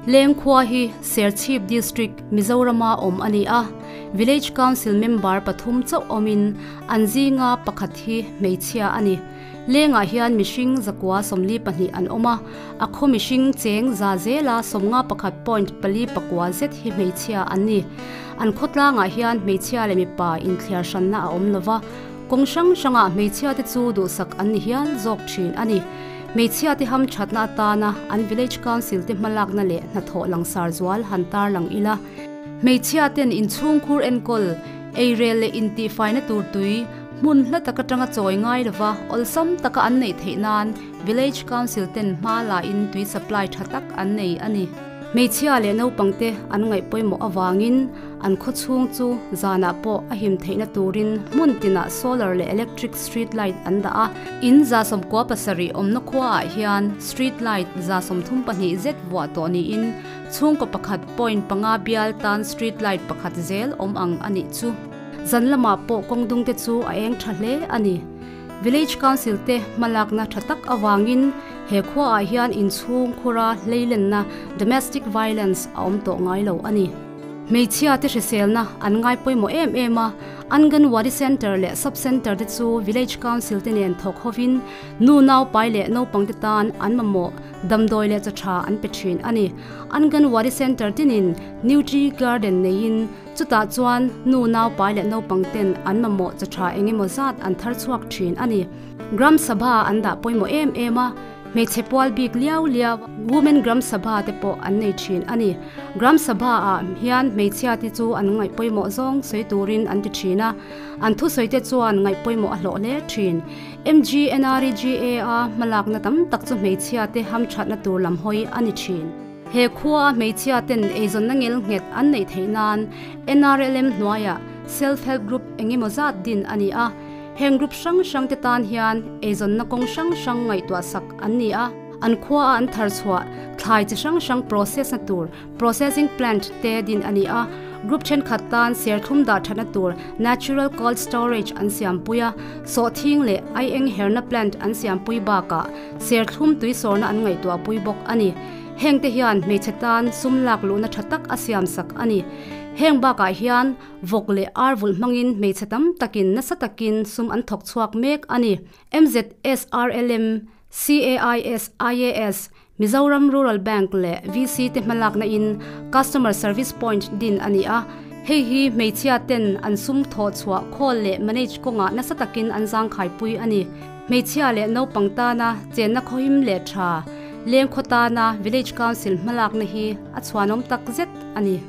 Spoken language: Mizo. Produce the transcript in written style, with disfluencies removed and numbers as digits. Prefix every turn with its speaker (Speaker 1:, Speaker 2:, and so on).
Speaker 1: Leng khua hi Serchhip District, Mizorama awm a ni a. Village Council member pathum chauh awmin an zinga pakhat hi hmeichhia a ni. Lengah hian mihring zakua 42 an awm a, a khaw mihring cheng za zela 51.49 zet hi hmeichhia an ni. An khawtlangah hian hmeichhia leh mipa inthliar hranna a awm lova, kawng hrang hrangah hmeichhia te chu duhsak an ni hial zawk thin a ni. Hmeichhia te ham thatna atana an Village Council te hmalakna leh hnathawh langsar zual han tarlang ila. Hmeichhia ten inchhungkhur enkawl, eirel leh intihfaina tur tui, hmun hla tak atanga chawi ngai lova awlsam taka an neih theih nan Village Council ten hma la in tui supply tha tak an nei a ni. Hmeichhia leh naupangte an ngaih pawimawh avangin an khaw chhung chu zanah pawh a him theihna turin hmun tinah solar leh electric street light an dah a. In 97 awmna khuaah hian street light 32 zet vuah tawh niin chhungkaw pakhat point panga bial tan street light pakhat zel awm ang a nih chu. Zan lamah pawh kawng dung te chu a eng tha hle a ni. Village Council te hmalakna tha tak awangin he khuaah hian inchhung khura hleilenna domestic violence a awm tawh ngai lo a ni. Hmeichhia te hriselna an ngai pawimawh em em a, Anganwadi Centre leh Sub Centre te chu Village Council te nen thawk hovin nu nau pai leh naupang te tan an mamawh damdawi leh chaw tha an pe thin a ni. Anganwadi Centre tinin Nutri Garden neiin chutah chuan nu nau pai leh naupang ten an mamawh chaw tha engemaw zat an thar chhuak thin a ni. Gram Sabha an dah pawimawh em em a, hmeichhe pual bik liau liau Women Gram Sabha te pawh an nei thin a ni. Gram Sabha ah hian hmeichhia te chu an ngaih pawimawh zawng sawi turin an ti thin a, an thusawi te chuan ngaih pawimawh a hlawh hle thin. MGNREGA a hmalakna tam tak chu hmeichhia te hamthatna tur lam hawi a ni thin. He khua a hmeichhia ten eizawnna ngel nghet an neih theih nan NRLM hnuaiah Self Help Group engemaw zat din a ni a. Heng group hrang hrang te tan hian eizawnna kawng hrang hrang ngaihtuah sak an ni a. An khua a an thar chhuah thlai chi hrang hrang process na tur processing plant te din a ni a. Group thenkhat tan serthlum dah thatna tur natural cold storage an siampui a, sawhthing leh ai eng herna plant an siampui bakah serthlum tui sawrna an ngaihtuah pui bawk a ni. Heng te hian hmeichhe tan sum lak luhna tha tak a siam sak a ni. Heng bakah hian vawk leh ar vulh hmangin hmeichhe tam takin nasa takin sum an thawk chhuak mek a ni. MZSRLM, CAIS, IAS, Mizoram Rural Bank leh VC te hmalakna in Customer Service Point din a ni a. Hei hi hmeichhia ten an sum thawh chhuah khawl leh manage kawngah nasa takin an zangkhai pui a ni. Hmeichhia leh naupang tana chenna khawhim leh tha, leng khaw tana Village Council hmalakna hi a chhuanawm tak zet a ni.